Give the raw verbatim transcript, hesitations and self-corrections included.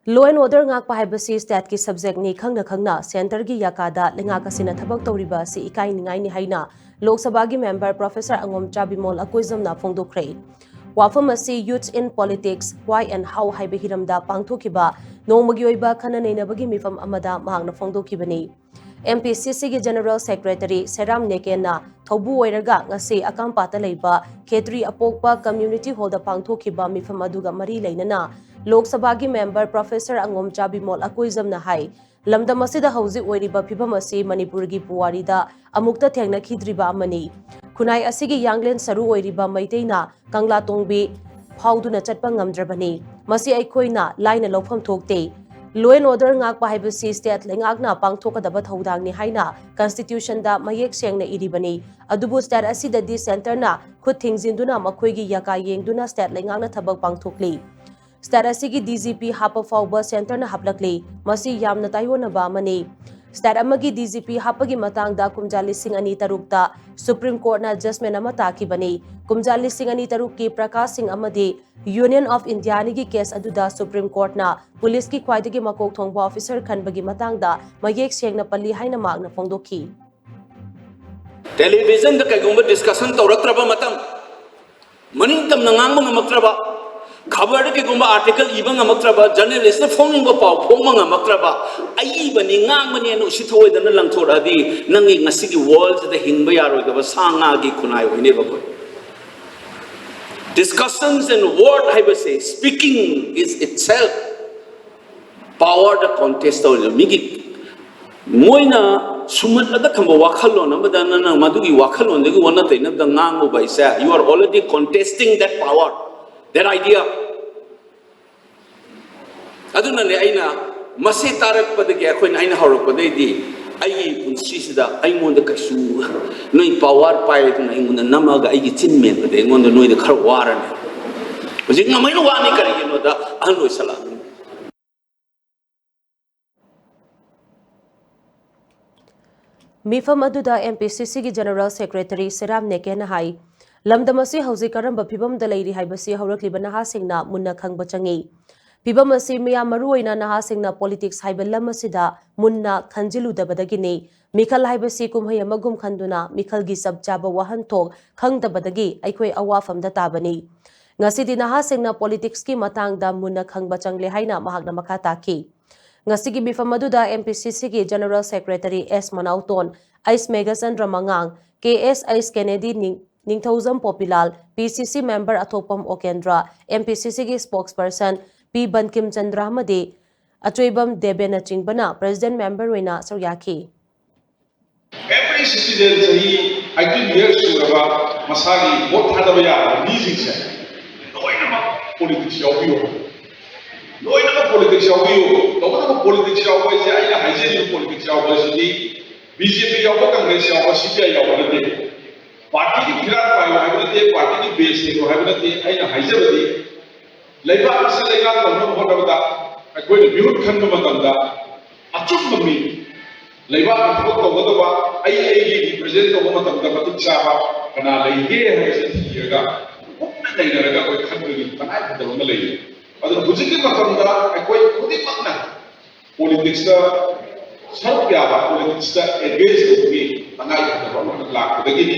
Law and order ꯉꯥꯛꯄ ꯍꯥꯏꯕꯁꯤ stateꯀꯤ subjectꯅꯤ ꯈꯪꯅ ꯈꯪꯅ centreꯒꯤ ꯌꯥꯀꯥꯗ ꯂꯩꯉꯥꯛ ꯑꯁꯤꯅ ꯊꯕꯛ ꯇꯧꯔꯤꯕ ꯑꯁꯤ ꯏꯀꯥꯏꯅꯤꯡꯉꯥꯏꯅꯤ ꯍꯥꯏꯅ ꯂꯣꯛ ꯁꯚꯥꯒꯤ member Professor ꯑꯉꯣꯝꯆꯥ ꯕꯤꯃꯣꯜ ꯑꯀꯣꯏꯖꯝꯅ ꯐꯣꯡꯗꯣꯛꯈ꯭ꯔꯦ꯫ ꯋꯥꯐꯝ ꯑꯁꯤ Youth in Politics, Why and How ꯍꯥꯏꯕ ꯍꯤꯔꯝꯗ ꯄꯥꯡꯊꯣꯛꯈꯤꯕ ꯅꯣꯡꯃꯒꯤ ꯑꯣꯏꯕ ꯈꯟꯅ ꯅꯩꯅꯕꯒꯤ ꯃꯤꯐꯝ ꯑꯃꯗ ꯃꯍꯥꯛꯅ ꯐꯣꯡꯗꯣꯛꯈꯤꯕꯅꯤ꯫ MPCCꯒꯤ General Secretary ꯁꯦꯔꯥꯝ ꯅꯦꯀꯦꯟꯅ ꯊꯧꯕꯨ ꯑꯣꯏꯔꯒ ꯉꯁꯤ ꯑꯀꯥꯝꯄꯥꯠꯇ ꯂꯩꯕ ꯈꯦꯇ꯭ꯔꯤ ꯑꯄꯣꯛꯄ Community Hallꯗ ꯄꯥꯡꯊꯣꯛꯈꯤꯕ ꯃꯤꯐꯝ ꯑꯗꯨꯒ ꯃꯔꯤ ꯂꯩꯅꯅ ꯂꯣꯛ ꯁꯚꯥꯒꯤ member Professor ꯑꯉꯣꯝꯆꯥ ꯕꯤꯃꯣꯜ ꯑꯀꯣꯏꯖꯝꯅ ꯍꯥꯏ, ꯂꯝꯗꯝ ꯑꯁꯤꯗ ꯍꯧꯖꯤꯛ ꯑꯣꯏꯔꯤꯕ ꯐꯤꯚꯝ ꯑꯁꯤ ꯃꯅꯤꯄꯨꯔꯒꯤ ꯄꯨꯋꯥꯔꯤꯗ ꯑꯃꯨꯛꯇ ꯊꯦꯡꯅꯈꯤꯗ꯭ꯔꯤꯕ ꯑꯃꯅꯤ꯫ ꯈꯨꯟꯅꯥꯏ ꯑꯁꯤꯒꯤ ꯌꯥꯡꯂꯦꯟ ꯁꯔꯨ ꯑꯣꯏꯔꯤꯕ ꯃꯩꯇꯩꯅ ꯀꯪꯂꯥ ꯇꯣꯡꯕꯤ ꯐꯥꯎꯗꯨꯅ ꯆꯠꯄ ꯉꯝꯗ꯭ꯔꯕꯅꯤ꯫ ꯃꯁꯤ ꯑꯩꯈꯣꯏꯅ ꯂꯥꯏꯅ ꯂꯧꯐꯝ ꯊꯣꯛꯇꯦ꯫ Law and order ꯉꯥꯛꯄ ꯍꯥꯏꯕꯁꯤ state ꯂꯩꯉꯥꯛꯅ ꯄꯥꯡꯊꯣꯛꯀꯗꯕ ꯊꯧꯗꯥꯡꯅꯤ ꯍꯥꯏꯅ constitutionꯗ ꯃꯌꯦꯛ ꯁꯦꯡꯅ ꯏꯔꯤꯕꯅꯤ꯫ ꯑꯗꯨꯕꯨ state ꯑꯁꯤꯗꯗꯤ centreꯅ ꯈꯨꯠ ꯊꯤꯡꯖꯤꯟꯗꯨꯅ ꯃꯈꯣꯏꯒꯤ ꯌꯥꯀꯥ ꯌꯦꯡꯗꯨꯅ state ꯂꯩꯉꯥꯛꯅ ꯊꯕꯛ ꯄꯥꯡꯊꯣꯛꯂꯤ꯫ State ꯑꯁꯤꯒꯤ DGP ꯍꯥꯞꯄ ꯐꯥꯎꯕ centreꯅ ꯍꯥꯞꯂꯛꯂꯤ꯫ ꯃꯁꯤ ꯌꯥꯝꯅ ꯇꯥꯏꯑꯣꯟꯅꯕ ꯑꯃꯅꯤ꯫ State ꯑꯃꯒꯤ DGP ꯍꯥꯞꯄꯒꯤ ꯃꯇꯥꯡꯗ ꯀꯨꯝꯖꯥ ꯂꯤꯁꯤꯡ ꯑꯅꯤ ꯇꯔꯨꯛꯇ Supreme Courtꯅ judgment ꯑꯃ ꯇꯥꯈꯤꯕꯅꯤ꯫ ꯀꯨꯝꯖꯥ ꯂꯤꯁꯤꯡ ꯑꯅꯤ ꯇꯔꯨꯛꯀꯤ ꯄ꯭ꯔꯀꯥꯁ ꯁꯤꯡ ꯑꯃꯗꯤ Union of Indiaꯅꯤꯒꯤ case ꯑꯗꯨꯗ Supreme Courtꯅ policeꯀꯤ ꯈ꯭ꯋꯥꯏꯗꯒꯤ ꯃꯀꯣꯛ ꯊꯣꯡꯕ officer ꯈꯟꯕꯒꯤ ꯃꯇꯥꯡꯗ ꯃꯌꯦꯛ ꯁꯦꯡꯅ ꯄꯜꯂꯤ ꯍꯥꯏꯅ ꯃꯍꯥꯛꯅ ꯐꯣꯡꯗꯣꯛꯈꯤ꯫ Televisionꯗ ꯀꯩꯒꯨꯝꯕ discussion ꯇꯧꯔꯛꯇ꯭ꯔꯕ ꯃꯇꯝ, ꯃꯅꯤꯡ ꯇꯝꯅ ꯉꯥꯡꯕ ꯉꯝꯃꯛꯇ꯭ꯔꯕ, ꯈꯕꯔꯗ ꯀꯩꯒꯨꯝꯕ article ꯏꯕ ꯉꯝꯃꯛꯇ꯭ꯔꯕ, journalistꯅ ꯐꯣꯡꯅꯤꯡꯕ ꯄꯥꯎ ꯐꯣꯡꯕ ꯉꯝꯃꯛꯇ꯭ꯔꯕ, ꯑꯏꯕꯅꯤ ꯉꯥꯡꯕꯅꯤ ꯍꯥꯏꯅ ꯎꯁꯤꯠ ꯊꯑꯣꯏꯗꯅ ꯂꯪꯊꯣꯔꯛꯑꯗꯤ ꯅꯪꯒꯤ ꯉꯁꯤꯒꯤ worldꯁꯤꯗ ꯍꯤꯡꯕ ꯌꯥꯔꯣꯏꯗꯕ ꯁꯥ ꯉꯥꯒꯤ ꯈꯨꯟꯅꯥꯏ ꯑꯣꯏꯅꯦꯕ ꯑꯩꯈꯣꯏ꯫ Discussions and word ꯍꯥꯏꯕꯁꯦ, speaking is itself powerꯗ contest ꯇꯧꯔꯤꯕ ꯃꯤꯒꯤ, ꯃꯣꯏꯅ ꯁꯨꯝꯍꯠꯂꯒ ꯊꯝꯕ ꯋꯥꯈꯜꯂꯣꯟ ꯑꯃꯗ ꯅꯪꯅ ꯃꯗꯨꯒꯤ ꯋꯥꯈꯜꯂꯣꯟꯗꯒꯤ ꯑꯣꯟꯅ ꯇꯩꯅꯕꯗ ꯉꯥꯡꯉꯨꯕ ꯍꯥꯏꯁꯦ, you are already contesting that power, that idea. ꯑꯗꯨꯅꯅꯦ ꯑꯩꯅ ꯃꯁꯤ ꯇꯥꯔꯛꯄꯗꯒꯤ, ꯑꯩꯈꯣꯏꯅ, ꯑꯩꯅ ꯍꯧꯔꯛꯄꯗꯩꯗꯤ ꯑꯩꯒꯤ ꯄꯨꯟꯁꯤꯁꯤꯗ ꯑꯩꯉꯣꯟꯗ ꯀꯩꯁꯨ, ꯅꯣꯏ power ꯄꯥꯏꯗꯅ ꯑꯩꯉꯣꯟꯗ ꯅꯝꯃꯒ ꯑꯩꯒꯤ ꯆꯤꯟ ꯃꯦꯟꯕꯗ ꯑꯩꯉꯣꯟꯗ ꯅꯣꯏꯗ ꯈꯔ ꯋꯥꯔꯅꯤ꯫ ꯍꯧꯖꯤꯛ ꯉꯝꯃꯩꯅ ꯋꯥꯅꯤ, ꯀꯔꯤꯒꯤꯅꯣꯗ ꯑꯍꯜ ꯑꯣꯏꯁꯜꯂꯛꯑꯕꯅꯤꯅ꯫ ꯃꯤꯐꯝ ꯑꯗꯨꯗ MPCCꯒꯤ General Secretary ꯁꯦꯔꯥꯝ ꯅꯦꯀꯦꯟꯅ ꯍꯥꯏ, ꯂꯝꯗꯝ ꯑꯁꯤ ꯍꯧꯖꯤꯛ ꯀꯔꯝꯕ ꯐꯤꯚꯝꯗ ꯂꯩꯔꯤ ꯍꯥꯏꯕꯁꯤ ꯍꯧꯔꯛꯂꯤꯕ ꯅꯍꯥꯁꯤꯡꯅ ꯃꯨꯟꯅ ꯈꯪꯕ ꯆꯪꯏ꯫ ꯐꯤꯚꯝ ꯑꯁꯤ ꯃꯤꯌꯥꯝ, ꯃꯔꯨꯑꯣꯏꯅ ꯅꯍꯥꯁꯤꯡꯅ politics ꯍꯥꯏꯕ ꯂꯝ ꯑꯁꯤꯗ ꯃꯨꯟꯅ ꯈꯟꯖꯤꯜꯂꯨꯗꯕꯗꯒꯤꯅꯤ꯫ ꯃꯤꯈꯜ ꯍꯥꯏꯕꯁꯤ ꯀꯨꯝꯍꯩ ꯑꯃꯒꯨꯝ ꯈꯟꯗꯨꯅ ꯃꯤꯈꯜꯒꯤ ꯆꯞ ꯆꯥꯕ ꯋꯥꯍꯟꯊꯣꯛ ꯈꯪꯗꯕꯗꯒꯤ ꯑꯩꯈꯣꯏ ꯑꯋꯥꯐꯝꯗ ꯇꯥꯕꯅꯤ꯫ ꯉꯁꯤꯗꯤ ꯅꯍꯥꯁꯤꯡꯅ politicsꯀꯤ ꯃꯇꯥꯡꯗ ꯃꯨꯟꯅ ꯈꯪꯕ ꯆꯪꯂꯦ ꯍꯥꯏꯅ ꯃꯍꯥꯛꯅ ꯃꯈꯥ ꯇꯥꯈꯤ꯫ ꯉꯁꯤꯒꯤ ꯃꯤꯐꯝ ꯑꯗꯨꯗ MPCCꯒꯤ General Secretary S ꯃꯅꯥꯎꯇꯣꯟ, ꯑꯩꯁ ꯃꯦꯘꯆꯟꯗ꯭ꯔ ꯃꯉꯥꯡ, ꯀꯦ ꯑꯦꯁ ꯑꯩꯁ ꯀꯦꯅꯦꯗꯤ ꯅꯤꯡ-, ꯅꯤꯡꯊꯧꯖꯝ ꯄꯣꯄꯤꯂꯥꯜ, PCC member ꯑꯊꯣꯛꯄꯝ ꯑꯣꯀꯦꯟꯗ꯭ꯔ, MPCCꯒꯤ spokesperson ꯄꯤ ꯕꯟꯀꯤꯝ ꯆꯟꯗ꯭ꯔ ꯑꯃꯗꯤ ꯑꯆꯣꯏꯕꯝ ꯗꯦꯕꯦꯅꯆꯤꯡꯕꯅ president member ꯑꯣꯏꯅ ꯁꯔꯨꯛ ꯌꯥꯈꯤ꯫ Every citizen ꯆꯍꯤ eighteen years ꯁꯨꯔꯕ ꯃꯁꯥꯒꯤ vote ꯊꯥꯗꯕ ꯌꯥꯔꯕ ꯃꯤꯁꯤꯡꯁꯦ ꯂꯣꯏꯅꯃꯛ politics ꯌꯥꯎꯕꯤꯌꯨ꯫ ꯂꯣꯏꯅꯃꯛ politics ꯌꯥꯎꯕꯤꯌꯨ꯫ ꯇꯧꯕꯇꯕꯨ politics ꯌꯥꯎꯕ ꯍꯥꯏꯁꯦ, ꯑꯩꯅ ꯍꯥꯏꯖꯔꯤꯕ politics ꯌꯥꯎꯕ ꯍꯥꯏꯁꯤꯗꯤ BJP ꯌꯥꯎꯕ, Congress ꯌꯥꯎꯕ, CPI ꯌꯥꯎꯕ ꯅꯠꯇꯦ꯫ Partyꯒꯤ ꯐꯤꯔꯥꯠ ꯄꯥꯏꯌꯨ ꯍꯥꯏꯕ ꯅꯠꯇꯦ, partyꯒꯤ base ꯂꯩꯌꯨ ꯍꯥꯏꯕ ꯅꯠꯇꯦ꯫ ꯑꯩꯅ ꯍꯥꯏꯖꯕꯗꯤ ꯂꯩꯕꯥꯛ ꯑꯁꯤ ꯂꯩꯉꯥꯛ ꯇꯧꯅꯕ ꯍꯣꯠꯅꯕꯗ ꯑꯩꯈꯣꯏꯅ ꯃꯤꯍꯨꯠ ꯈꯟꯕ ꯃꯇꯝꯗ ꯑꯆꯨꯝꯕ ꯃꯤ, ꯂꯩꯕꯥꯛꯀꯤ ꯊꯕꯛ ꯇꯧꯒꯗꯕ, ꯑꯩ ꯑꯩꯒꯤ represent ꯇꯧꯕ ꯃꯇꯝꯗ ꯃꯇꯤꯛ ꯆꯥꯕ ꯀꯅꯥ ꯂꯩꯒꯦ ꯍꯥꯏꯕꯁꯤ ꯊꯤꯔꯒ ꯃꯨꯟꯅ ꯅꯩꯅꯔꯒ ꯑꯩꯈꯣꯏ ꯈꯟꯕꯒꯤ ꯇꯉꯥꯏ ꯐꯗꯕ ꯑꯃ ꯂꯩꯔꯤ꯫ ꯑꯗꯨꯅ ꯍꯧꯖꯤꯛꯀꯤ ꯃꯇꯝꯗ ꯑꯩꯈꯣꯏ ꯈꯨꯗꯤꯡꯃꯛꯅ politicsꯇ ꯁꯔꯨꯛ ꯌꯥꯕ, politicsꯇ engage ꯇꯧꯕꯒꯤ ꯇꯉꯥꯏ ꯐꯗꯕ ꯑꯃꯈꯛ ꯂꯥꯛꯄꯗꯒꯤꯗꯤ